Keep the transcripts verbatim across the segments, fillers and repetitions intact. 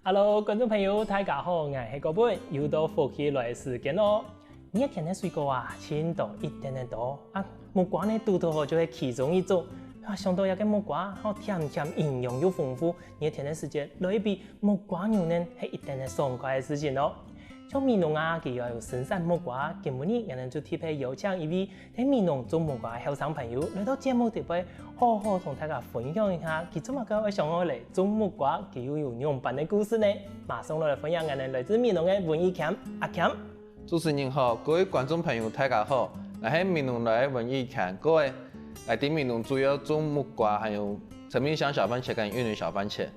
Hello，觀眾朋友，大家好，𠊎係高本，又到福氣來个時間囉。熱天个水果啊，盡多，一點點多啊，木瓜呢，堵堵好就係其中一種。啊，想到這个木瓜，好甜甜，營養又豐富，熱天个時節來一杯木瓜牛奶係一點點爽快个事情囉。像美濃啊，佢又有生產木瓜，今晡日𠊎等就特別邀請一位 在美濃種木瓜个後生朋友來到節目裡背，好好同大家分享一下，佢做麼个會想愛來種木瓜，佢又有仰般个故事呢？馬上來分享𠊎等來自美濃个文義謙，阿謙。主持人好，各位觀眾朋友，大家好，𠊎係美濃來个文義謙。各位，𠊎在美濃主要種木瓜，還有陳命香小番茄跟雲林小番茄。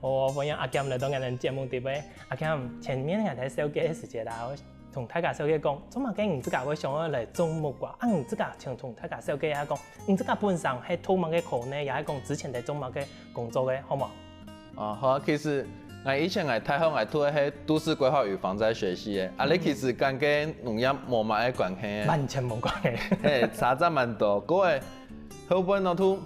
哦，歡迎阿謙來到𠊎等節目裡背。阿謙，前面𠊎在紹介个時節啦， 同大家紹介講，做麼个你自家會想愛來種木瓜？啊，你自家先同大家紹介一下講，你自家本身係讀麼个科呢，也係講之前在做麼个工作个，好無？哦，好啊，其實𠊎以前𠊎大學𠊎讀个係都市規劃與防災學系个，啊，你其實跟該農業無麼个關係个。完全無關係。嘿，差真蠻多。各位，後背呢，都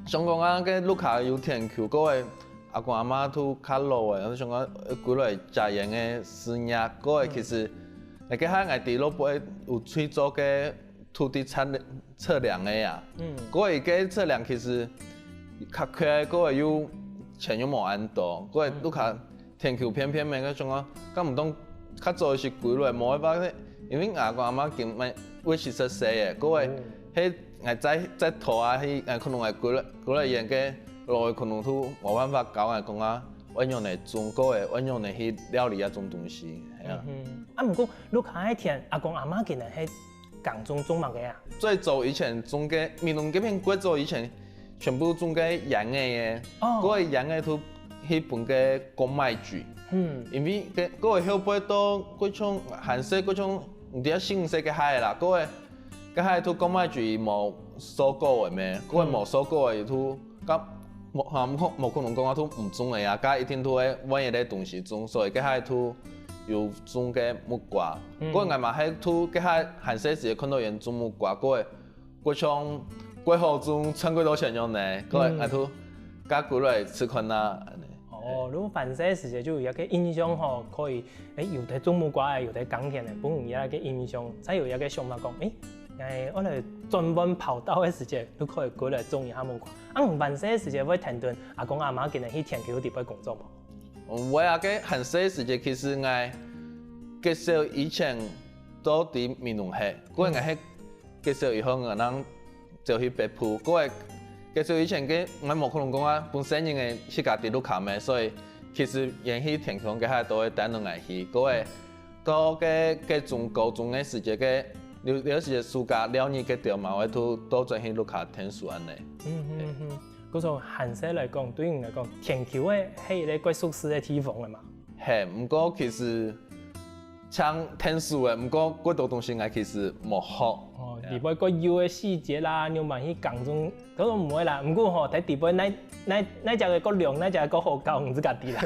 想講啊，該屋下有田坵，各位，阿公阿媽都較老个，想講，呃，歸來食煙个事業，各位，其實，該下𠊎知老伯有去做个土地測測量个啊。嗯。各位，該測量其實較貴，各位又錢又無恁多，各位屋下田坵偏偏个，該想講，敢毋當較早時歸來，無辦法，因為阿公阿媽今年會七十歲个，各位，哦。係𠊎再再拖下去，𠊎可能會歸來歸來煙个老个可能都無辦法教𠊎講啊，愛仰仔種，各位，愛仰仔去料理啊種東西，係啊。嗯哼。啊，毋過屋下个田，阿公阿媽今年係耕種種麼个啊？最早以前種个，美濃這片過早以前，全部種个秧仔个，哦。該个秧仔都去分个公賣局。嗯。因為該該个後背到該種還細該種，毋知啊四五歲个孩仔啦，該个該下都公賣局無收購个咩，該个無收購个都，該無哈無可無可能講啊都毋種个啊，該一定都會換一個東西種，所以該下都有種个木瓜。嗯。該𠊎嘛係都該下還細時看到人種木瓜，該个 該種，該好種賺幾多錢樣呢？該𠊎都加歸來試看啊，恁呢。哦，如果還細時節就有一個印象吼，可以，誒，有在種木瓜个，有在耕田个，分人一個印象，再有一個想法講，誒，𠊎愛來轉換跑道个時節，就可以過來種一下木瓜。啊，你還細時節會跈等阿公阿媽今年去田坵裡背工作無？嗯，會啊，該還細時節其實𠊎，該時以前都在美濃歇，該𠊎歇 結束以後，𠊎正走去北埔。該个結束以前个，𠊎無可能講啊，本身人个自家在屋下咩，所以其實連去田坵該下都會帶等𠊎去。該个到个，个中高中个時節个，有，有時節暑假尞日个中嘛，會都，都轉去屋下𢯭手恁呢。嗯嗯嗯。故所還細來講，對你來講，田坵个係一個較舒適个地方个嘛。係，毋過其實 像𢯭手个，毋過過多東西𠊎其實無學。哦，裡背較幼个細節啦，仰般去耕種，都毋會啦。毋過吼，在裡背哪，哪，哪隻个較靚，哪隻个較好搞，毋係家己啦，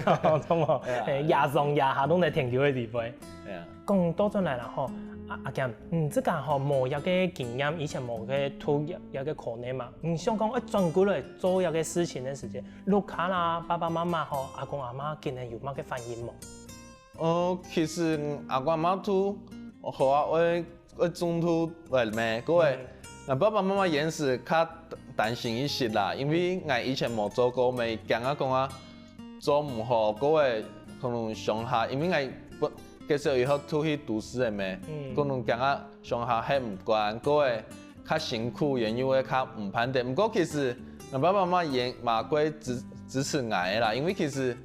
著無？係啊。嘿，也上也下攏在田坵个裡背。係啊。講倒轉來啦吼，阿，阿健，你自家吼無這個經驗，以前無去讀這，這個科系嘛，你想講愛轉過來做這個事情个時節，屋下啦，爸爸媽媽吼，阿公阿媽，佢等有麼个反應無？ 哦，其實阿公阿媽都好啊，愛，愛種都來咩，該个，嗯。𠊎爸爸媽媽原始較擔心一息啦，因為𠊎以前無做過，乜驚啊講啊，做毋好，該个可能鄉下，因為𠊎本，該時候以後都去都市个咩，嗯。可能驚啊鄉下歇毋慣，該个較辛苦，原有个較毋盼得。毋過其實𠊎爸爸媽媽也嘛過支，支持𠊎个啦，因為其實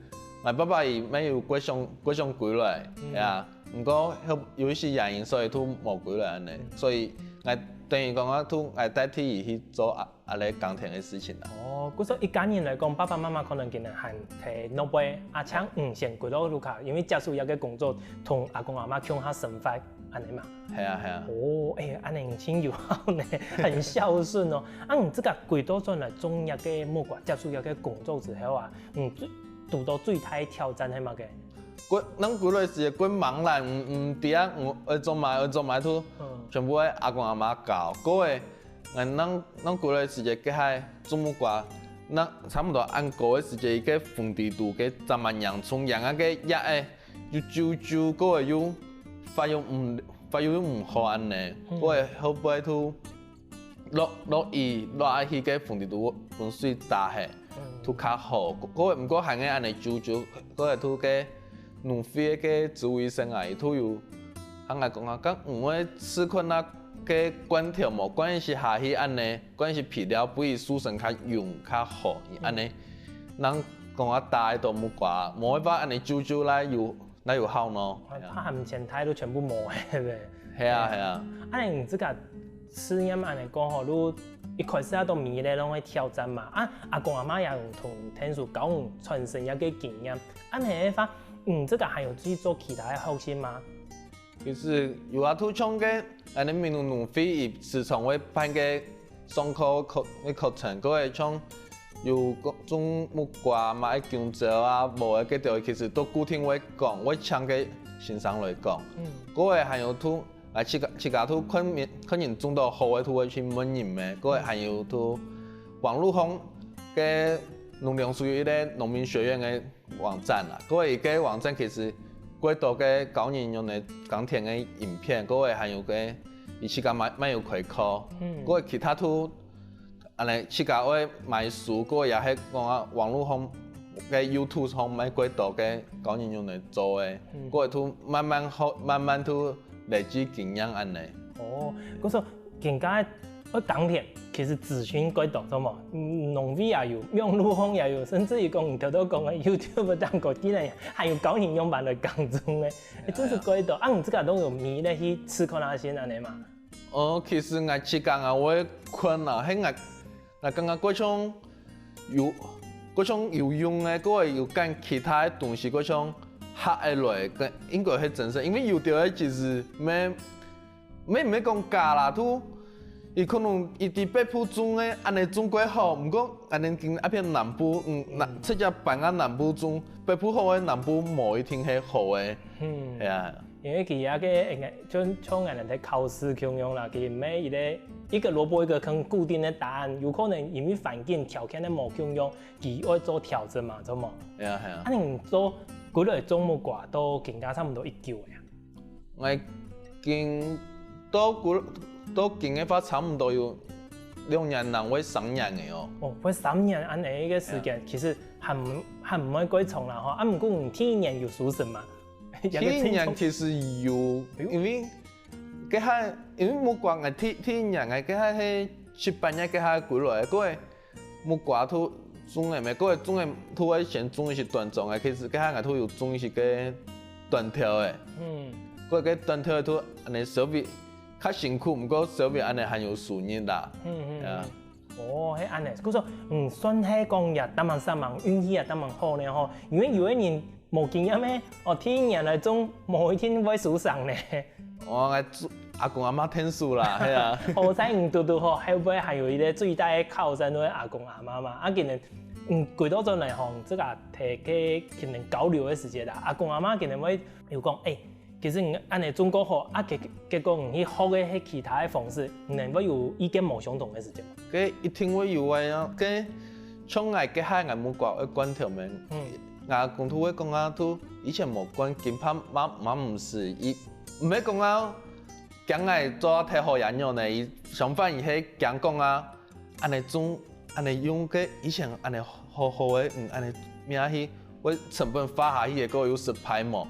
𠊎爸爸佢乜有過想，過想歸來，嗯。係啊。毋過有，有一些原因，所以都無歸來恁呢。嗯。所以𠊎等於講啊，都𠊎代替佢去做啊，啊，這耕田个事情啦。哦，故所一家人來講，爸爸媽媽可能今年還在外背，啊，像你先歸到屋下，因為接手這個工作，同阿公阿媽共下生活，恁呢嘛。係啊，係啊。哦，哎，恁呢真有孝呢，很孝順哦。啊，你自家歸倒轉來種這個木瓜，接手這個工作之後啊， 嗯，最，堵到最大个挑戰係麼个？該，𠊎歸來時節，該茫然，毋，毋知啊，𠊎愛做麼，愛做麼都，嗯。全部係阿公阿媽教。該个，𠊎，𠊎，𠊎歸來時節，該下種木瓜，該差毋多恁高个時節，一个紅底肚个，正蠻嚴重，仰啊个葉仔又皺皺，過後又發育毋發育又毋好恁呢，過後後背都落落雨落下去个紅底肚分水打忒，都較好。過後毋過還係恁呢皺皺，過後都个農會个植物醫生啊，佢都有 還愛講啊，該毋會試看啊个罐頭無，罐一息下去恁呢，罐一息肥料，分佢收成較勇較好，恁呢，人講啊打个都木瓜，無辦法恁呢久久來有來有效喏。啊，怕含錢袋都全部無个，係不係？係啊係啊。啊，你自家試驗恁呢過後，你一開始啊都迷咧，攏會挑戰嘛。啊，阿公阿媽也有同天數教你傳承一个經驗，恁呢个話，你自家還有去做其他个學習嗎？ 其實有啊，都像个，恁呢美濃農會時常會辦个上課課个課程，過後像有種木瓜嘛，愛弓蕉啊，無个个條，其實都固定會講，會請个先生來講。過後還有都，啊，自家自家都看人看人種到好个，都會去問人咩，過後還有都網路上个農糧署有一个農民學院个 網站啦。過後佢个網站其實過多个教人用个耕田个影片，過後還有个佢自家乜乜有開課，過後其他都恁呢自家會買書，過後也係講啊網路上个YouTube上乜過多个教人用个做个，過後都慢慢學，慢慢都累積經驗恁呢。哦，故所 今下愛耕田，其實資訊蓋多，著無？農會也有，網路項也有，甚至於講你頭頭講个YouTube當中，竟然還有教人仰般來耕種个，真係蓋多。啊，你自家都有迷咧去試看下先恁呢嘛？哦，其實𠊎自家𠊎會看啊，係𠊎𠊎感覺過像有過像有用个，過後有揀其他个東西，過像學个來，應該係真實，因為有兜个其實乜 毋係毋係講假啦，都佢可能佢在北部種个，恁呢種較好，毋過恁呢經啊片南部，嗯，南，直接搬啊南部種，北部好个南部無一定係好个，嗯，係啊。因為佢該个，就像𠊎等在考試共樣啦，佢毋係一个一个蘿蔔一个坑固定个答案，有可能因為環境條件个無共樣，佢愛做調整嘛，著無？係啊係啊。啊，你做幾耐種木瓜到今下差毋多幾久个啊？ 𠊎經到古到今个話，差毋多有兩年零會三年个哦。哦，會三年恁呢个時間，其實還毋還毋會過長啦吼。啊，毋過你第一年有收成嘛？第一年其實有，因為該下因為木瓜𠊎第第一年𠊎該下係七八月該下歸來个，過後 木瓜都種个咩，過後種个都會先種一息短樁个，其實該下𠊎都有種一息个短條个。嗯。過後該短條个都恁呢收尾較辛苦，毋過收尾恁呢還有收入啦。嗯嗯。啊。哦，係恁呢，故所，嗯，算係講也當蠻煞猛，運氣也當蠻好呢吼，因為有个人 無經驗个，哦，第一年來種，無一定會收成呢。哦，𠊎祝阿公阿媽𢯭手啦，係啊。好彩你堵堵好，後背還有一个最大个靠山，就係阿公阿媽嘛。啊，今日，嗯，歸到轉來吼，這个大家今日交流个時節啦，阿公阿媽今日會有講，欸，其實你恁呢種較好，啊，結結果你去學个係其他个方式，你會有意見無相同个時節無？該一定會有个啊，該 像𠊎該下𠊎木瓜愛灌頭面，𠊎阿公都會講啊，都以前無灌，今下嘛嘛毋使，佢毋係講啊，驚𠊎做忒好也樣呢，佢相反佢係驚講啊，恁呢種，恁呢用个，以前恁呢好好个，嗯，恁呢咩去，會成本花下去个，過有失敗無？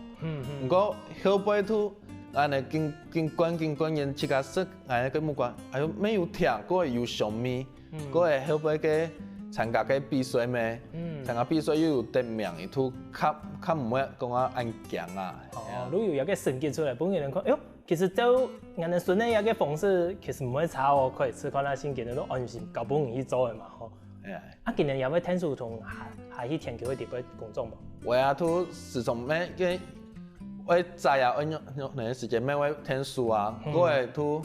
毋過後背都恁呢緊緊灌緊灌，因自家食，𠊎个木瓜，哎喲，乜有甜，過有香味。 過後後背个參加个比賽咩，參加比賽又有得名，佢都較較毋會講啊恁驚啊。哦，如果有一个成績出來，分人看，哎喲，其實照恁呢順个一个方式，其實毋會差哦，可以試看下先，今日都安心，交分你去做个嘛吼。哎呀，啊，今日也會𢯭手同下下去田坵个地方工作無？會啊，都時常乜个 會摘啊，愛用用个時間乜會𢯭手啊，過後都，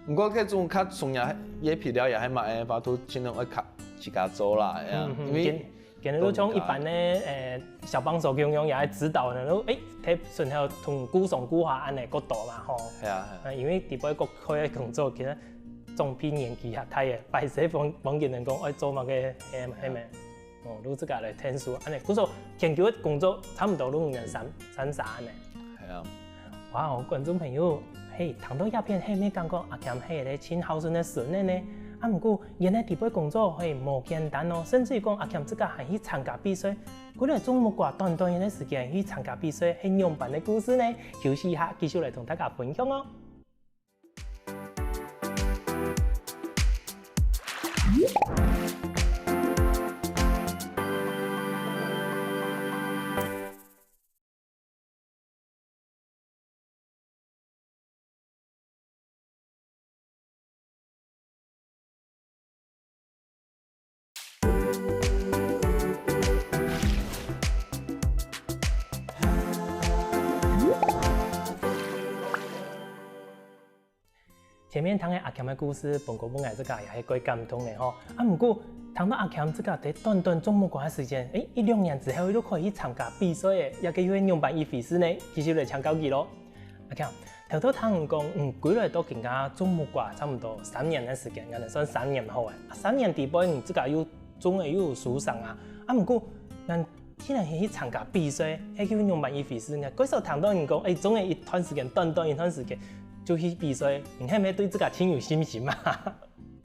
毋過該種較重要，个肥料也係嘛，个話都盡量愛靠自家做啦，呀，因為今今日都像一般个，呃，小幫手共樣也愛指導呢，都，欸，佢順後同顧上顧下恁呢較多嘛吼。係啊，係啊。呃，因為底背个開个工作，其實長輩年紀較大个，擺勢分，分佢等講愛做麼个，係，係無？哦，就自家來𢯭手，恁呢，故所田坵个工作差毋多就五年三，三儕恁呢。係啊。哇哦，觀眾朋友，嘿，聽到這片，嘿，乜感覺阿謙係一個盡孝順个孫仔呢。啊，毋過，原來底背工作，嘿，無簡單哦，甚至於講阿謙自家還去參加比賽，歸來種木瓜短短个時間去參加比賽，係仰般个故事呢？休息一下，繼續來同大家分享哦。 前面聽个阿謙个故事，分哥分𠊎自家也係蓋感動个吼。啊，毋過聽到阿謙自家在短短種木瓜个時間，誒，一兩年之後就可以去參加比賽个，這個又係仰般一回事呢？繼續來請教佢咯。阿謙，頭頭聽你講，嗯，歸來到今下種木瓜差毋多三年个時間，𠊎等算三年好誒。啊，三年底背，你自家又種个又有收成啊。啊，毋過，𠊎 竟然係去參加比賽，係又仰般一回事呢？蓋少聽到人講，誒，種个一段時間，短短一段時間就去比賽，你係毋係對自家盡有信心啊？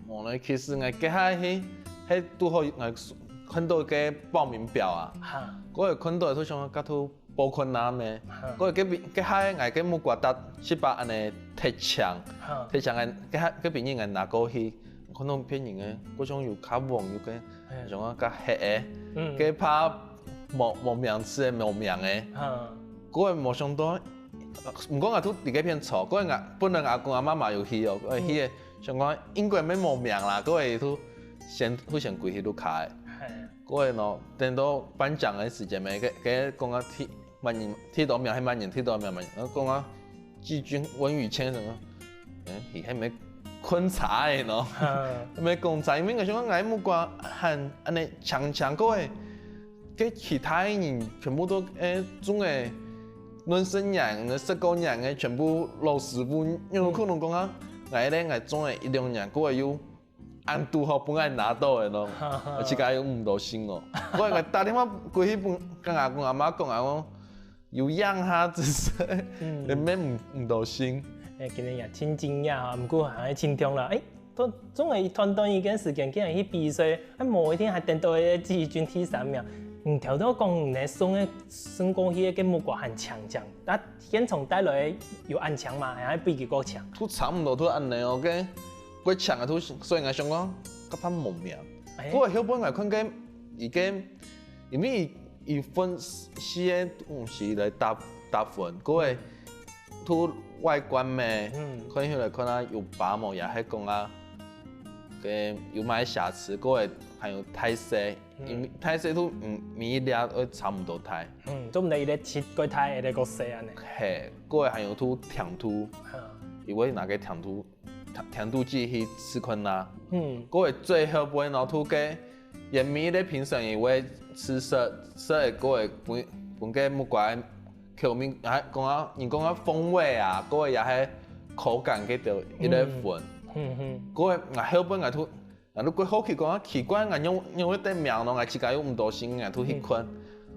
無呢，其實𠊎該下去，係堵好𠊎看到个報名表啊，哈，𠊎看到就想講該就報看啊咩，哈，𠊎該邊該下𠊎个木瓜搭七八恁呢忒青，哈，忒青个該下該邊人𠊎拿過去，看到別人个，各種有較黃有个，嘿，像講較黑个，嗯，該怕 無，無名字个，無名个。哈，𠊎無想到，毋過𠊎都佇該片坐，𠊎𠊎本來阿公阿媽嘛有去哦，𠊎去个想講應該乜無名啦，𠊎都先，會先歸去屋下个。嘿，𠊎喏，等到頒獎个時間咩，該，該講啊，第，麼人，第多名，係麼人，第多名，麼人，然後講啊， 季軍溫雨謙什麼，嗯，佢還無囥差个喏，還無囥差，因為𠊎想講𠊎木瓜還恁呢青青過个，該其他个人全部都，誒，種个，兩三年个、十過年个，全部老師傅，有可能講啊，𠊎咧，𠊎種个一兩年過个又 恁堵好分𠊎拿到个咯，𠊎自家又毋多心哦。𠊎，𠊎打電話過去分，跟阿公阿媽講啊，講有影下子勢，嗯，你免毋，毋多心。誒，今日也盡驚訝哈，毋過還係盡暢啦。誒，都總係一段段一个時間，竟然去比賽，啊，無一定還等到个季軍第三名。你頭頭講你送个，送過去个木瓜還青青，啊，現場帶來个有恁青嗎？還係比佢過青？都差毋多都恁呢哦，該 過青个都，所以𠊎想講，該怕無名。哎，𠊎後背𠊎看該，已經，因為佢，佢分四个東西來打，打分，𠊎个都外觀咩，嗯，看起來看啊有疤無，也係講啊，該有麼个瑕疵，𠊎个還有大細，嗯，因為大細都，嗯，每一粒都差毋多大。嗯，做毋得一粒切過大，一粒過細恁呢。嘿，𠊎个還有都程度，哈，因為拿个程度 程，程度計去試看啦。嗯，𠊎个最後尾拿到个，也每一个評審也會試食，食个𠊎个分，分个木瓜个口味，還講啊，人講啊風味啊，𠊎个也係口感个得一个分。嗯嗯，𠊎个，𠊎後尾𠊎都，𠊎都過好奇講啊，奇怪，𠊎仰，仰會得名咯，𠊎自家又毋多心，𠊎都去看。嗯，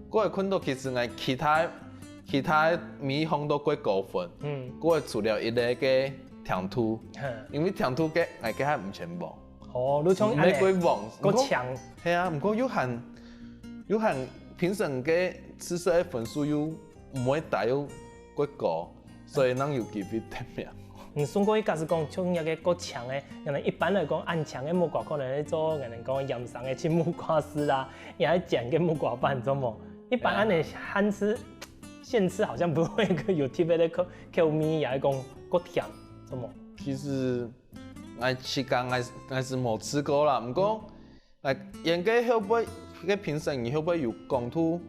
𠊎看到其實𠊎其他，其他每一項都過高分，嗯，𠊎除了一个个程度，哈，因為程度个𠊎个還毋全部。哦，你像恁呢，毋係過黃，過強。毋過，係啊，毋過又還，又還評審个試食个分數又毋會打又過高。 所以正有機會得名。你送過去，假使講像該个過青个，可能一般來講，恁青个木瓜可能係做，可能講鹽生个青木瓜絲啦，也係煎个木瓜飯，做無？一般恁呢，對啊，現吃，現吃好像不會有特別个口，口味，也係講過甜，做無？其實，𠊎自家，𠊎，𠊎係無試過啦，毋過， 𠊎，𠊎个後背，个評審員後背有講到，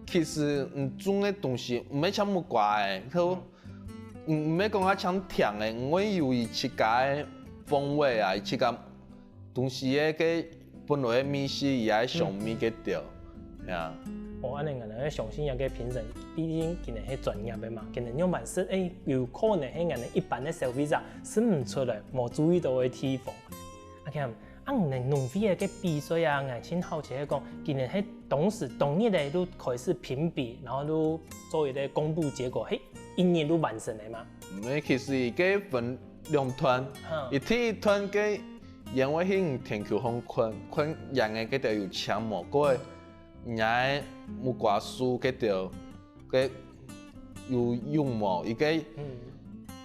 其實你種个東西毋係像木瓜个，就毋，毋係講啊像甜个，因為有佢自家个風味啊，佢自家東西个，个本來个味緒，佢个香味个調，係啊。哦，恁樣𠊎等愛相信這个評審，畢竟佢等係專業个嘛，佢等仰般識，欸，有可能係𠊎等一般个消費者識毋出來，無注意到个地方。阿Ken，啊，你等農會个比賽啊，𠊎盡好奇係講，佢等係當時當日个就開始評比，然後就做一個公布結果，係一日就完成个嘛？毋係，其實佢分兩段，嗯。佢第一段个煙味係你跈佢項看，看贏个該兜有請無，過後 𠊎木瓜樹該兜，該有用無？佢个嗯。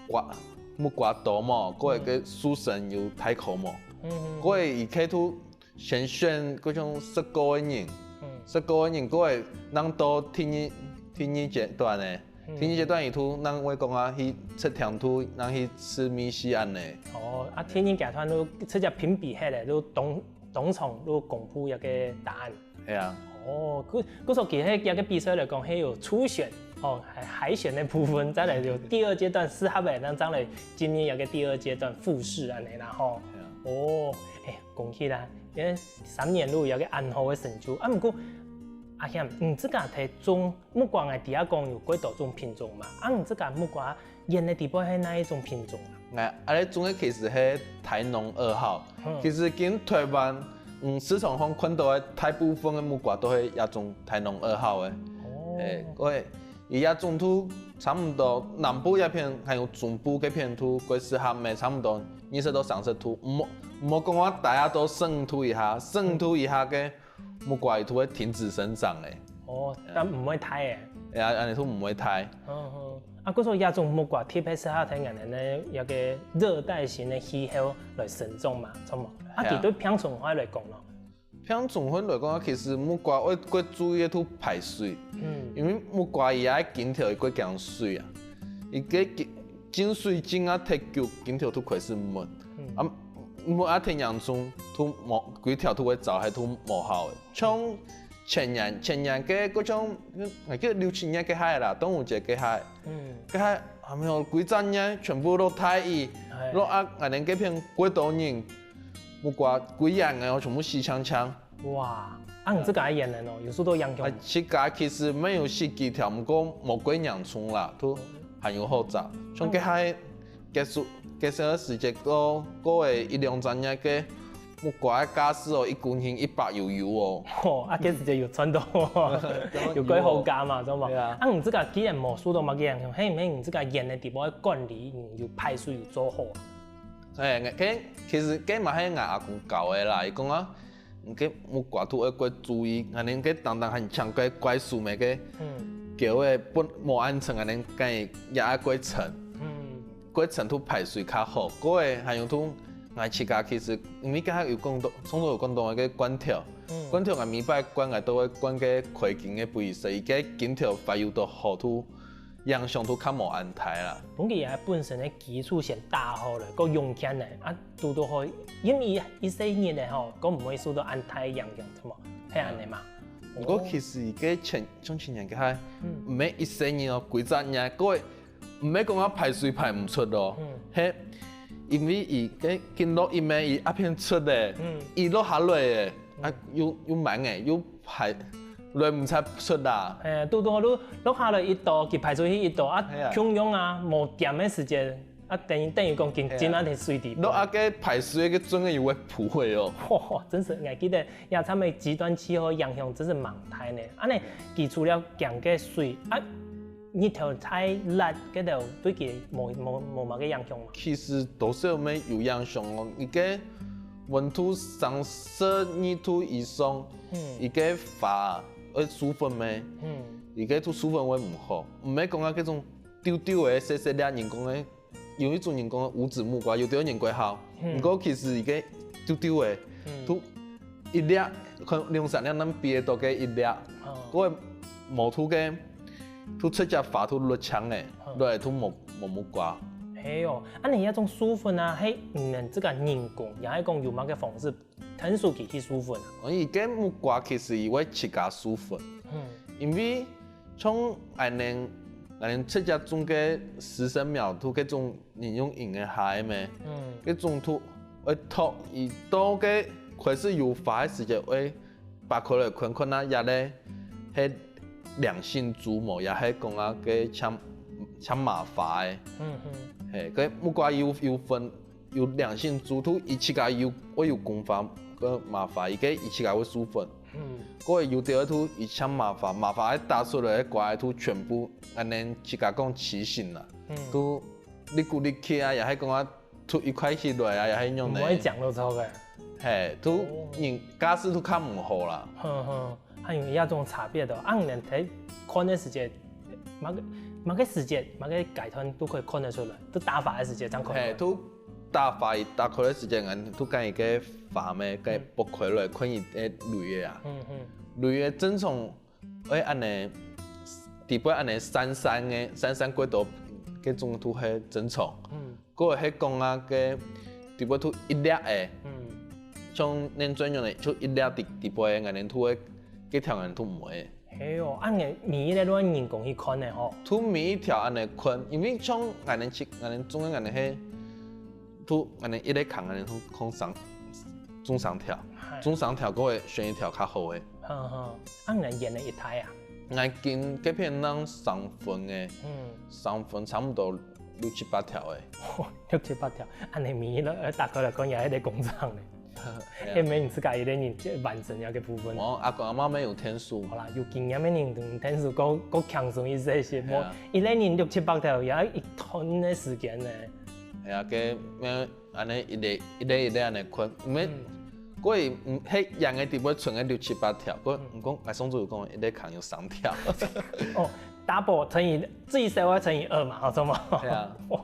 瓜，木瓜多無？過後个樹身有大箍無？嗯。過後佢該就先選該種識過个人，嗯。識過个人，過後正到第二，第二階段呢。嗯。第二階段佢就正會講啊，去測甜度，正去試味緒恁呢。哦，啊，第二階段就直接評比忒了，就當，當場就公布一個答案。 係啊。哦，故，故所其實這個比賽來講，係有初選，哦，還，海選个部分，再來有第二階段適合个，正，正來進入這個第二階段複試恁呢啦，吼。係啊。哦，欸，恭喜啦！因為三年就有這個恁好个成就。啊，毋過，阿Ken，你自家在種木瓜，𠊎知影講有幾多種品種嘛？啊，你自家木瓜 菸个底背係哪一種品種啊？𠊎，𠊎種个其實係大農二號。嗯。其實今臺灣，嗯，市場上看到个大部分个木瓜都係這種大農二號个。哦。欸，佢，佢這種就差毋多南部這片還有中部該片就較適合賣差毋多二十到三十度，毋好，毋好講話大家都十五度以下，十五度以下个 木瓜佢就會停止生長欸。哦，但毋會大欸。係啊，恁呢就毋會大。嗯哼。啊，故所這種木瓜特別適合在𠊎等个一個熱帶型个氣候來生長嘛，著無？啊，係啊。佢對病蟲害來講呢？病蟲害來講啊，其實木瓜愛較注意个就排水。嗯。因為木瓜佢个根頭佢較驚水啊，佢个根，根水浸啊忒久，根頭就開始濛。嗯。啊，濛啊忒嚴重，就無，規條就會燥，還就無效欸。 像前年，前年个該種，𠊎記得六七月該下啦，端午節該下，嗯。該下，後尾哦，歸隻月全部落大雨，哎。落啊，𠊎等該片幾多人，木瓜歸園个哦，全部死淨淨。哇，啊，你自家个園仔哦，有受到影響嗎？啊，自家其實無死幾條，毋過無幾嚴重啦，都還有好走。像該下結束，結束个時節，過，過个一兩隻月个 木瓜个價數哦，一公斤一百有有哦。吼，啊，該時節有賺到，有幾好價嘛，知道嗎？對啊。啊，你自家既然無受到麼个影響，係毋係你自家園仔底背个管理，你有排水有做好啊？欸，該，其實該嘛係𠊎阿公教个啦，佢講啊，你个木瓜都愛較注意，恁呢該當當還像該怪樹咩个，嗯。狗个不，無恁沉，恁呢該也愛較沉。嗯。 該程度排水較好，過个還有就𠊎自家其實，因為剛才有講到，上頭有講到个罐頭，嗯。罐頭𠊎每擺罐𠊎都會罐个開根个杯，所以該根頭發育到好就影響就較無恁大啦。本佢个本身个基礎先打好了，夠勇健个，啊，堵堵好，因為一，一細人个吼，夠毋會受到恁大个影響，著無？係恁呢嘛？毋過其實佢个前，像前年个下，嗯。毋係一細人哦，幾隻月，過个 毋係講啊排水排毋出咯，嗯。係因為佢个經落一暝佢一片出咧，嗯。佢落下來咧，啊，又，又慢咧，又排，來毋出啦。欸，堵堵好落下來一道，佢排出去一道，啊，係啊。共樣啊，無點个時間，啊，等於，等於講緊，係啊。緊啊，在水底。落啊个排水个準个又會浮起哦。吼，真是，𠊎記得，也差毋多極端氣候影響，真是蠻大呢。恁呢，佢除了驚个水，啊， 日頭太烈，該兜對佢無，無，無麼个影響嘛？其實多少乜有影響哦，佢个溫度三十二度以上，嗯。佢个花會授粉咩？嗯。佢个就授粉會毋好，毋係講啊該種丟丟个細細粒人工个 有一種人講無籽木瓜，有兜人較好，嗯。毋過其實佢个丟丟个，嗯。就一粒，可能兩三粒，恁比得到个一粒，哦。該無就个，就直接花就落青咧，哦。落來就無，無木瓜。係哦，恁呢這種授粉啊，係你等自家人工，也係講有麼个方式 𢯭手佢去授粉啊？哦，佢个木瓜其實佢會自家授粉，嗯。因為像𠊎等，𠊎等自家種个私生苗，就該種人用引个下个咩，嗯。該種就會托佢到該開始有花个時節，會拔開來看看啊，也咧，係兩性珠無，也係講啊个像像麻花个。嗯嗯，嘿，个木瓜有有分有兩性珠，都佢自家有會有公花个麻花，一个佢自家會授粉。嗯个有个都佢像麻花，麻花个打出來个瓜都全部，恁呢自家講畸形啦，嗯，都立骨立氣啊，也係講啊，都一塊起來啊，也係用呢。毋會講到錯个，嘿，都人價數都較毋好啦。哼哼，還有這種差別的，啊，你等在看个時節，麼个麼个時節，麼个階段都可以看得出來，都打花个時節正看得出來。嘿，都打花打開个時間，俺都跟一个花咩，跟剝開來，看一个蕊个啊。嗯嗯蕊个正常，會恁呢，底背恁呢散散个，散散過多，个種都係正常。嗯个係講啊，个底背都一粒个，嗯，像恁樣呢，就一粒底底背个，俺等都會，个條俺都毋會。係哦，啊，你每一个都愛人工去看个吼。都每一條恁呢看，因為像俺等去，俺等種个俺等係，都俺等一个空，俺等種空三，種三條，嗨種三條个會選一條較好个。哼哼，啊，你等演了一胎啊？俺今个片當三分个，嗯，三分差不多六七八條个。六七八條，啊，你每一个打開來看，也係个工廠呢。嘿啊也沒你自家一个人完成這个部分。我阿公阿媽沒有天數，好啦，有經驗个人，天數較較輕鬆一些些，係啊無一个人六七百條，也要一段个時間呢。係啊，个咩，恁呢一粒一粒一粒恁呢看，毋係，嗯个嗯，係養个底背存个六七八條，个毋過𠊎上次有講，一粒空有三條。哦，double乘以最少要乘以二嘛，好，知無？係啊，哇，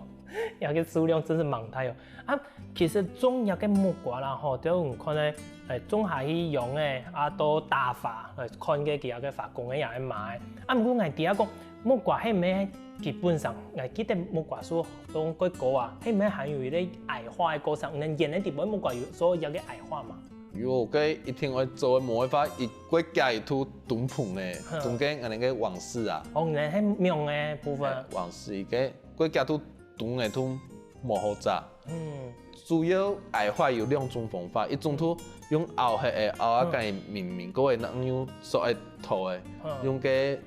這个數量真是蠻大哦。啊，其實種這个木瓜啦吼，就你看呢，誒，種下去養个，啊，都打花，誒，看个佢這个花公个也係買。啊，毋過𠊎知影講，木瓜係毋係基本上，𠊎記得木瓜樹當過高啊，係毋係還有一个矮化个過程，你等演个底背木瓜有所謂這个矮化嘛？有个一定愛做，無辦法，一過加一度東碰呢，嗯中間恁呢个往事啊，哦，你等係用个部分。往事一个過加度東个都無好炸。嗯主要矮化有兩種方法，一種就用拗核个拗啊，嗯該明明个位，那用手个头个，嗯用个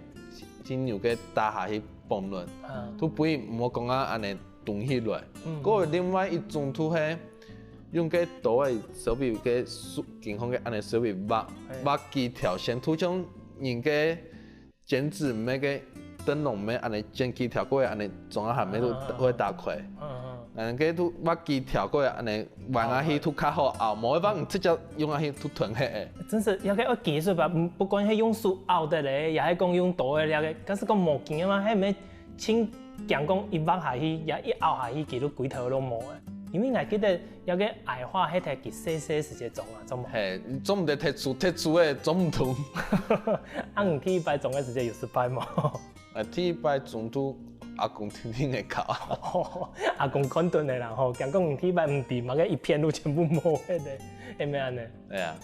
金牛个打下去崩落，嗯就不會無講啊恁呢動起來。嗯个另外一種就係用个刀个手尾个手，健康个恁呢手尾挖嘿挖幾條線，就像人个剪紙妹个燈籠妹恁呢剪幾條，个位恁呢裝啊下面都嗯嗯嗯會打開。嗯恁个都挖幾條，个位恁呢彎下去都較好拗，無一般直接用下去都斷忒个。嗯，真是這个愛技術吧，嗯不管係用手拗得咧，也係講用刀个這个，假使講無經驗嘛，係毋係盡驚講一挖下去，也一拗下去，佢都歸頭都無个。因為𠊎記得這个矮化係在佢細細時節種啊，種無？嘿，做毋得踢出，踢出个做毋動。啊，你第一擺種个時節有失敗無？啊，第一擺種都阿公天天个搞。阿公看準个啦吼，驚講你第一擺毋知，麼个一片路全部無个咧，係毋係恁呢？哎呀，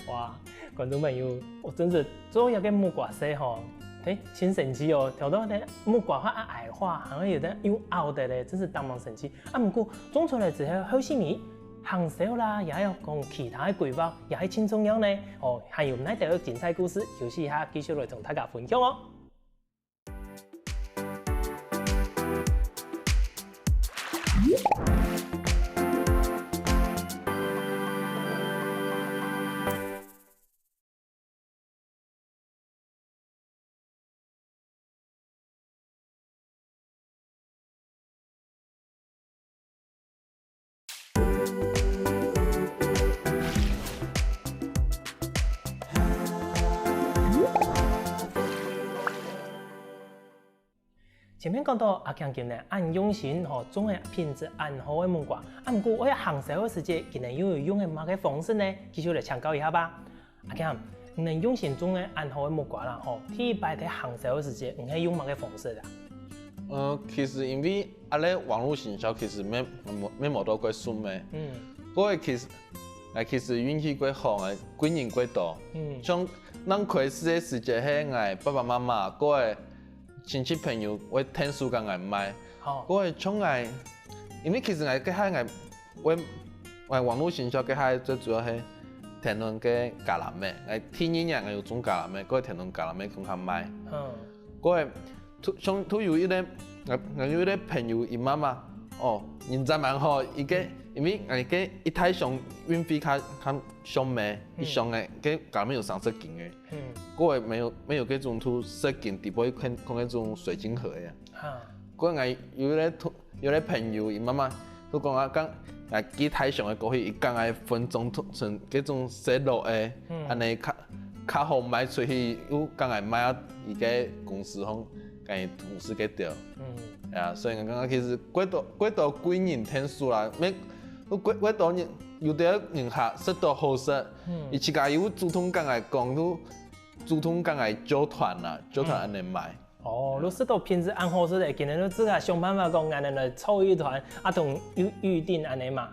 哇，觀眾朋友，我真是做這个木瓜色吼，誒，真神奇哦！頭到呢木瓜花啊矮化，還有得用拗个咧，真是當當神奇。啊，毋過種出來之後，後續你行銷啦，也有講其他个規劃，也係盡重要呢。哦，還有哪兜个精彩故事，休息一下繼續來同大家分享哦。 前面講到阿強今年恁用心吼，種个品質恁好个木瓜，啊毋過愛行銷个時節，今年又有用个麼个方式呢？繼續來請教一下吧。阿強，你等用心種个恁好个木瓜啦吼，第一擺在行銷个時節，你係用麼个方式啊？呃，其實因為啊咧網路行銷其實沒沒沒無到過順个，嗯不過其實，𠊎其實運氣過好，𠊎貴人過多。嗯，像恁開始个時節，係𠊎爸爸媽媽，過个親戚朋友會𢯭手佮𠊎買。好，過个像𠊎，因為其實𠊎該下𠊎會，𠊎網路行銷該下最主要係田崙个橄欖仔，𠊎第二年𠊎有種橄欖仔，過田崙橄欖仔共下賣。嗯。過，都像都有一個，𠊎𠊎有一個朋友，佢媽媽，哦，人真蠻好，佢个，因為𠊎个一大箱運費較較上咩，一箱个个橄欖仔有三十斤个。嗯。過个沒有沒有該種都十斤底背看看該種水晶盒个啊。哈。過𠊎有一個同有個朋友，佢媽媽都講啊，講啊，佢大上个過去，佢講个分種同成該種細路个，嗯。恁呢較較好賣出去，又講个賣啊，佢个公司項，講佢同事个掉。嗯。啊，所以講其實過多過多貴人天數啦，每過過多人，有的人客食到好食，嗯。佢自家又主動講个講，又主動講个組團啦，組團恁呢賣。 哦，就食到品質恁好食个，今日就自家想辦法講，恁呢來湊一團，啊同預預訂恁呢嘛。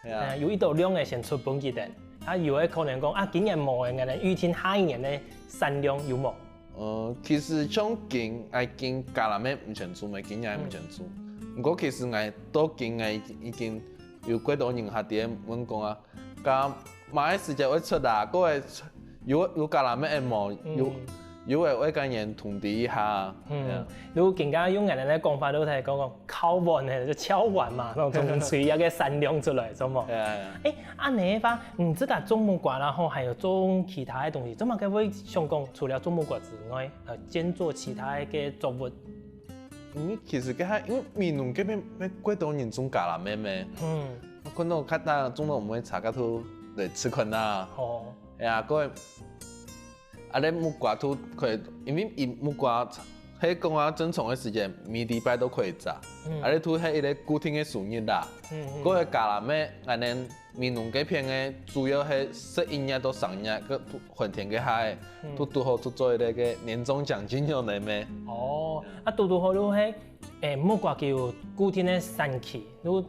係啊。呃，有一到量个先出分佢等，啊有个可能講，啊今年無个，恁呢預訂下一年个產量有無？呃，其實像今，𠊎今橄欖仔毋曾出咩，今年毋曾出。毋過其實𠊎到今𠊎已經已經有幾多人客在問講啊， 該麼个時節會出啊？該會有有橄欖仔無？有有个會跟人通知一下。嗯，如果今下用𠊎等个講法，就係講講敲碗个，就敲碗嘛，那種吹那個產量出來，知無？哎，恁呢个話，你自家種木瓜啦吼，還有種其他个東西，做麼个會想講除了種木瓜之外，呃，兼做其他个作物？ 嗯，其實該下因為美濃該片乜幾多人種橄欖仔咩。嗯。𠊎看到較大種到毋會差，該都來試看啊。哦。哎呀，各位，啊，這木瓜都可以，因為佢木瓜係講啊，正常个時間，每禮拜都可以摘。嗯。啊，這都係一個固定个收入啦。嗯嗯。各位橄欖仔，恁呢 美濃該片个主要係十一月到三月个寒天該下，堵堵好做做一個个年終獎金樣仔咩。哦，啊堵堵好就係，欸，木瓜佢有固定个產期，如果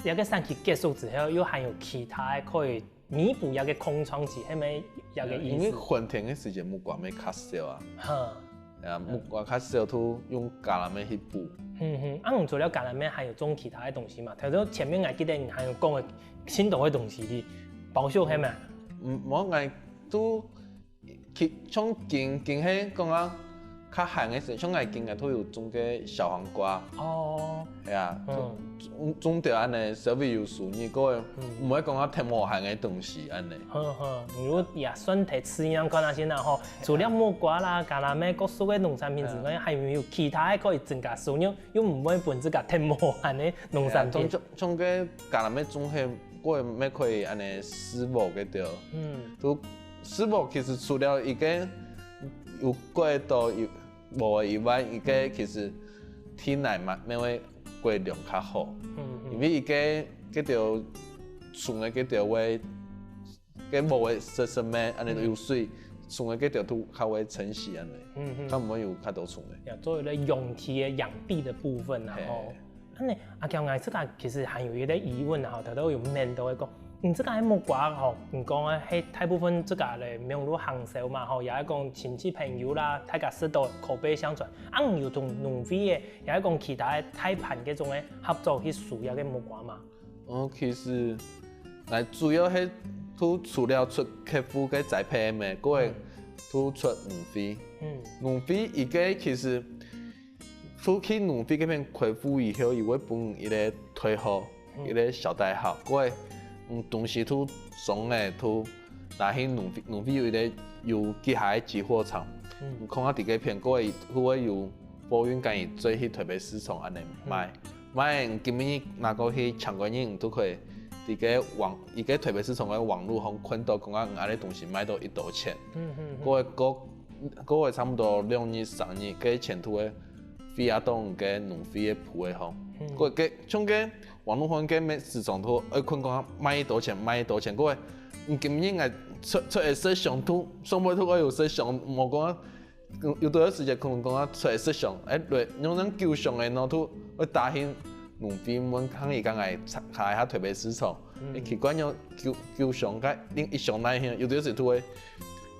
這個產期結束之後，又還有其他个可以彌補這個空窗期，係無這個意思？因為寒天个時節木瓜乜較少啊。哈。 啊，木瓜較少都用橄欖仔去補。嗯哼，啊，你除了橄欖仔，還有種其他个東西嘛？頭先前面𠊎記得你還有講个盡多个東西哩，包括係無？嗯，無，𠊎都其像今今係講啊，較閒个時，像𠊎今个都有種个小黃瓜。哦。係啊，種種著恁呢，稍微有收入，過毋會講啊，忒無閒个東西恁呢。好好，你如果也算忒試驗看下先啦吼。 除了木瓜啦、橄欖仔、各式个農產品之外，還有無有其他个可以增加收入，又毋會分自家忒無閒个農產品？像像該橄欖仔種起，過乜可以恁呢試禾該兜。嗯。就試禾其實除了一個有過多有禾以外，一個其實地泥嘛，乜會過良較好。嗯嗯。因為一個該兜種个該兜會 該禾仔實實咩，恁呢有水，種个該條都較會撐死恁呢，嗯嗯。較毋會有較多蟲仔。呀，做一個養殖个養地个部分啊，吼。恁呢，阿強啊，這個其實還有一個疑問啊，頭頭有問到个講，你這個木瓜吼，你講个係大部分這個咧，網路行銷嘛，吼，也係講親戚朋友啦，大家食到口碑相傳，啊，你有同農會个，也係講其他个大盤該種个合作去收這個木瓜嘛？ 哦，其實𠊎主要係都除了出客戶个栽培咩，過會都出農會。農會一個其實都去農會該片開戶以後，佢會分你一個代號，一個小代號，過會嗯東西都裝个都拿去農會，農會有一個有幾下个集貨場，你看下在該片，過會都會有貨運，該你再去台北市場恁呢賣。 賣，今晡日拿過去，請個人都可以在該網，在該台北市場个網路項看到，講啊，𠊎个東西賣到幾多錢。嗯嗯。過个過過个差不多兩日三日，該錢都會匯啊到該農會个簿仔項。過該像該網路項該乜市場都會看講賣幾多錢，賣幾多錢。過个，嗯，今晡日𠊎出出个色相都，上尾都愛有色相，無講啊 有兜時節可能講啊，出來色相，欸，來，用恁九相个，然後都會打去農會問看佢敢愛下下台北市場。欸，奇怪，用九九相个，另一相哪去？有兜時都會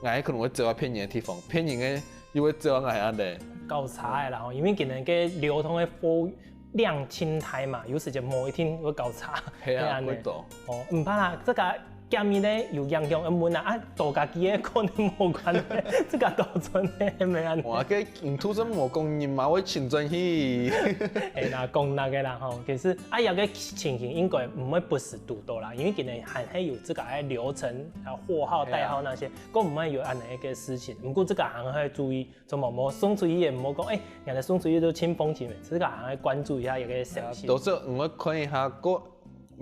，𠊎可能會走到騙人个地方，騙人个又會走到𠊎恁呢。搞差个啦吼，因為今日个流通个貨量盡大嘛，有時節無一定會搞差。係啊，恁呢。會多。哦，毋怕啦，這個今日呢有影響个問啊，啊，多家己个可能無關个，自家多轉个，係毋係恁呢？哇，該你土生無講，你嘛會親轉去。係啦，講那個啦吼，其實啊，這個情形應該毋會不時堵到啦，因為今日還係有自家个流程啊、貨號、代號那些，更毋會有恁呢一個事情。毋過自家還係注意，怎麼無送出去也毋好講，哎，人家送出去都清風情，自家還係關注一下這個消息。都係毋會看一下過。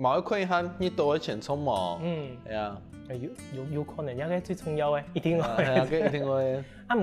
嘛會看一下你兜个錢著無？嗯，係啊，有有有可能，這個最重要个，一定會。係啊，該一定會。啊，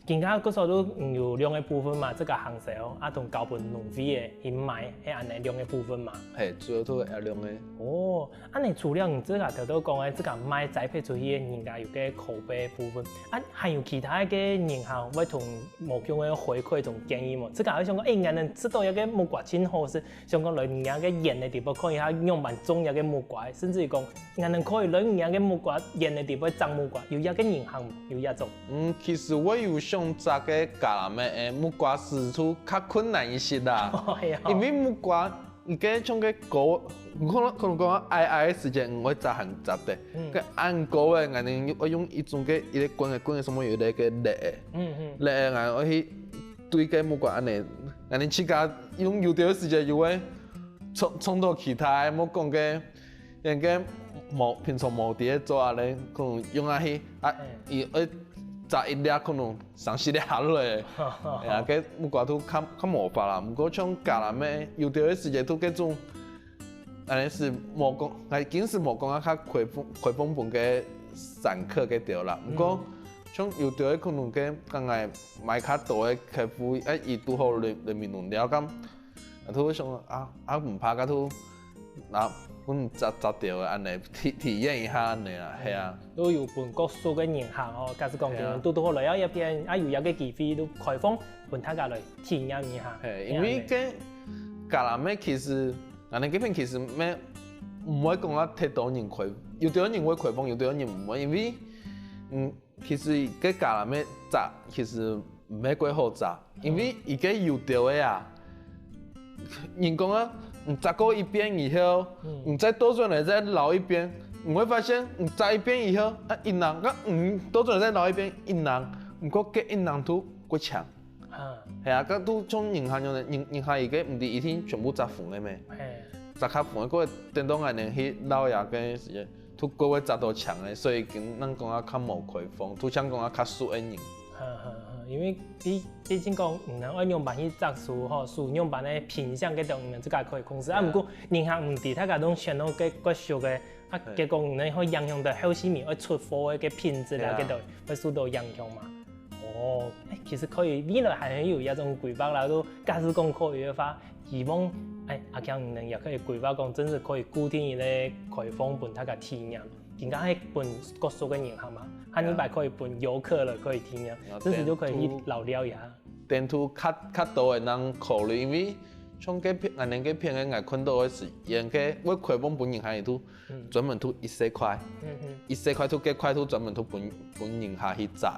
今下各所都有兩個部分嘛，這個行銷，啊，同交分農會个去賣，係恁呢兩個部分嘛。係，主要都係兩個。哦，恁呢除了你這個頭頭講个，這個賣栽培出去个人家有個口碑部分，啊，還有其他个人哈，會同無共个回饋同建議無？這個會想講，哎，𠊎等知道這個木瓜真好食， 想講來人家个園个地方看一下仰般種這個木瓜，甚至於講，𠊎等可以來人家个木瓜園个地方摘木瓜，有這個人行無？有這種。嗯，其實𠊎有想摘个加拿大个木瓜樹就較困難一些啦。係啊。因為木瓜，你个像个高，可能可能講矮矮个時間，𠊎會摘還摘得。嗯。个恁高个，𠊎等愛用一種个一個棍个棍个上面有一個粒个，嗯嗯。粒个，𠊎愛去對个木瓜恁呢。 𠊎等自家用有兜个時間又會撞撞到其他个，莫講个，連个無平常無在該做啊咧，可能用下去啊，佢愛摘一粒，可能三四粒下落來，係啊，該木瓜都較較無法啦。毋過像加拿大有兜个時間都該種，恁呢係無講，𠊎今時無講啊，較開放開放分个散客該兜啦。毋過像有兜个可能个，剛才 買較多个客戶，啊，佢堵好人人民農了，該啊，都會想啊，啊，毋怕，該都啊，分摘摘兜个恁呢體體驗一下恁呢啦，係啊。都有分各所个人行哦，假使講今日堵堵好來到這片，啊，有這個機會都開放分大家來體驗一下。係，因為該加拿大其實，𠊎等這片其實無毋會講啊，忒多人開，有兜人會開放，有兜人毋會，因為嗯。 其實該加拿大摘其實毋係幾好摘，因為佢个有兜个啊，人講啊，你摘過一遍以後，你再倒轉來再撈一遍，你會發現你摘一遍以後，啊，一囊，該你倒轉來再撈一遍，一囊，毋過該一囊都過強。係啊，該都像人客樣呢，人人客佢个毋知一定全部摘紅个咩？摘較紅个，過等到𠊎等去撈這个時間， 都過會摘到強个，所以今正講啊較無開放，都像講啊較熟个人。因為畢畢竟講，你等愛仰般去摘樹吼，樹仰般个品相，該種你等自家可以控制。啊，毋過人客毋知，大家都選到該較熟个，啊，結果你等會影響到後續面愛出貨个該品質啊，該種會受到影響嘛。哦，其實可以，未來還有這種規劃啦，都假使講可以个話， 希望，哎，阿強你等也可以規劃講，真係可以固定一個開放分大家體驗，今下係分各所个人客嘛，下禮拜可以分遊客了，可以體驗，真係就可以去遶尞一下。等都較較多个人考慮，因為像該片，𠊎等該片个𠊎看到个係，佢个會開放分人客个都 專門都一細塊，一細塊都該塊都專門都分分人客去摘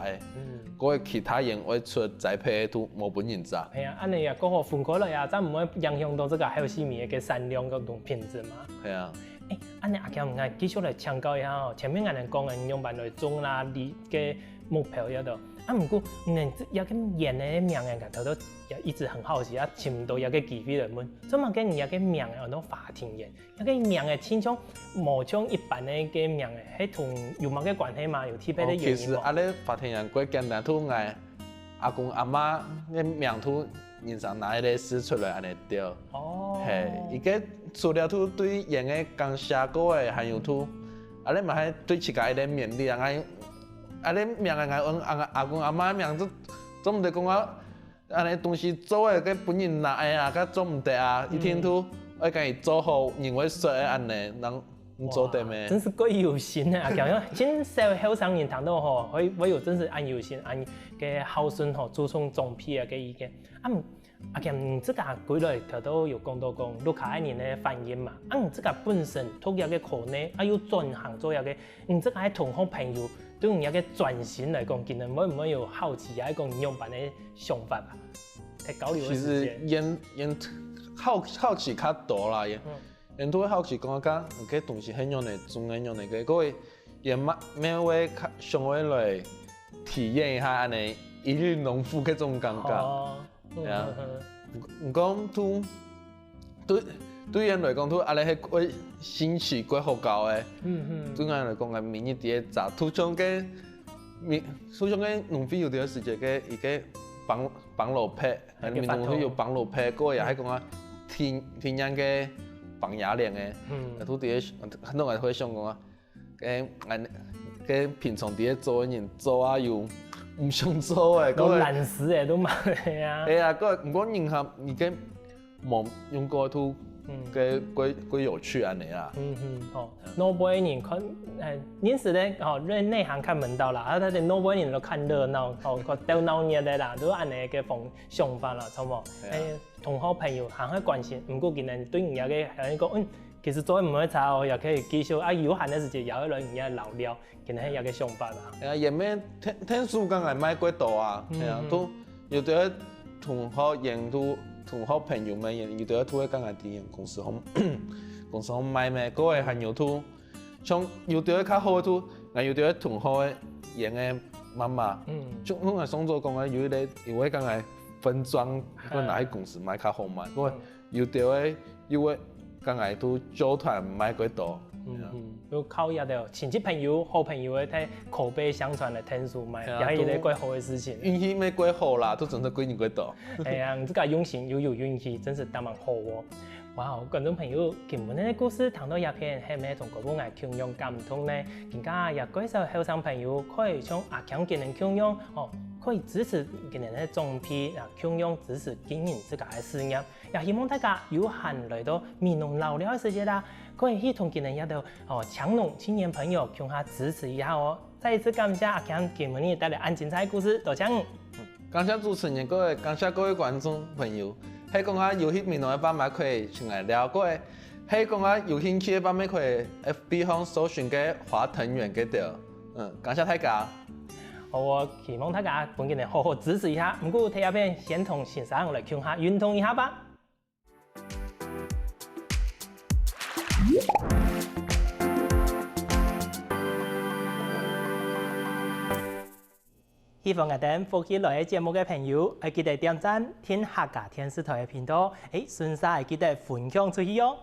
个，該其他人愛出栽培都無分人摘。係啊，恁呢也較好分開來啊，正毋會影響到這個後續面个產量同品質嘛。係啊。哎，恁呢阿強，𠊎繼續來請教一下哦，前面𠊎等講个仰般來種啦，你个目標這兜，啊，毋過你這個園个名个，頭頭也一直很好奇，啊，尋毋到這個機會來問，做麼个你這個名个安到華庭園？ 該個名仔親像無像一般个該名仔，係同有麼个關係嘛？有特別个原因無？其實啊，這發展也過簡單，同𠊎阿公阿媽个名都人生拿一個字出來恁呢對。哦，係，一個除了都對人个感謝過个，還有都，啊，這嘛係對自家一個勉勵啊！𠊎，啊，這名仔𠊎用阿阿公阿媽名做做毋得講啊， 恁呢東西做个，該分人拿个啊，該做毋得啊，一定都愛佮佢做好，人會說个恁呢，人毋做得咩？真係幾有心个，阿強，真少後生人聽到吼，會會有真係恁有心、恁个孝順吼，注重長輩个該意見。啊，阿強，你自家歸來頭頭有講到講，屋下个人个反應嘛，啊，你自家本身讀這個科呢，啊，又轉行做這個 你這個同學朋友對你這個轉型來講，佢等會毋會有好奇啊？講仰般个想法啊？在交流个時間。其實佢佢好好奇較多啦，佢人都會好奇講，該該東西係仰仔種个，仰仔个，各位也嘛，也會想會來體驗一下恁仔一日農夫該種感覺。哦，對啊。毋過都對對人來講，都恁仔係過新奇、過好搞个。嗯嗯。對人來講，个明日第一隻，都像个，都像个農夫有段時節个一个幫幫老伯，還有農夫有幫老伯，各位也係講啊，天天然个幫野人个。嗯。都第一，很多人會想講啊。 个俺个平常底下做个人做啊，又毋想做个，都懶尸个都嘛个啊。哎呀，个毋过人哈，你个无用过都个个个有趣安尼啦。嗯哼，哦，老辈人看，哎，认识的哦，内内行看门道啦，啊，但是老辈人都看热闹，哦，个斗闹热的啦，都安尼个方想法啦，错无？哎，同好朋友还会关心，毋过今日对人家个还讲，嗯。 其实做毋会差哦，也可以继续啊，有閒个時節也會來人家尞尞，可能係一个想法啦。哎呀，也没天天数刚刚卖过多啊，哎呀，都有的同学人都同学朋友们，有的都会刚刚在公司好公司好卖咩，各位还有都，像有的较好都，那有的同学个人个妈妈，嗯，就我上早讲个，有一个有个刚刚分装，个拿去公司卖较好卖，各位。 有兜个又會刚刚都交團卖过多。嗯嗯，有靠一个親戚朋友、好朋友个在口碑相傳个天数賣，也係一个过好个事情。運氣乜过好啦，都真正贵人过多。哎呀，你自家用心又有運氣，真是當蛮好哦。哇，觀眾朋友，今晡日个故事聽到這片，係毋係同哥哥𠊎共樣感動呢？更加也介紹後生朋友可以像阿強佢等共樣，哦，可以支持佢等个長輩，啊，共樣支持經營自家个事業。 也希望大家有閒來到美濃尞尞个時節啦，可以去同佢等這兜哦，強農青年朋友共下支持一下哦。再一次感謝阿強今晡日帶來恁精彩个故事，多謝你。感謝主持人，各位，感謝各位觀眾朋友。係講啊，有去美濃个話，乜可以尋𠊎尞，各位。係講啊，有興趣个話，乜可以FB項搜尋个華騰園个兜。嗯，感謝大家。 好，𠊎希望大家分佢等好好支持一下。毋過，在這片先同先生來共下運動一下吧。喜歡𠊎等福氣來个節目个朋友，愛記得點讚、訂客家電視台个頻道，誒，順續愛記得分享出去哦。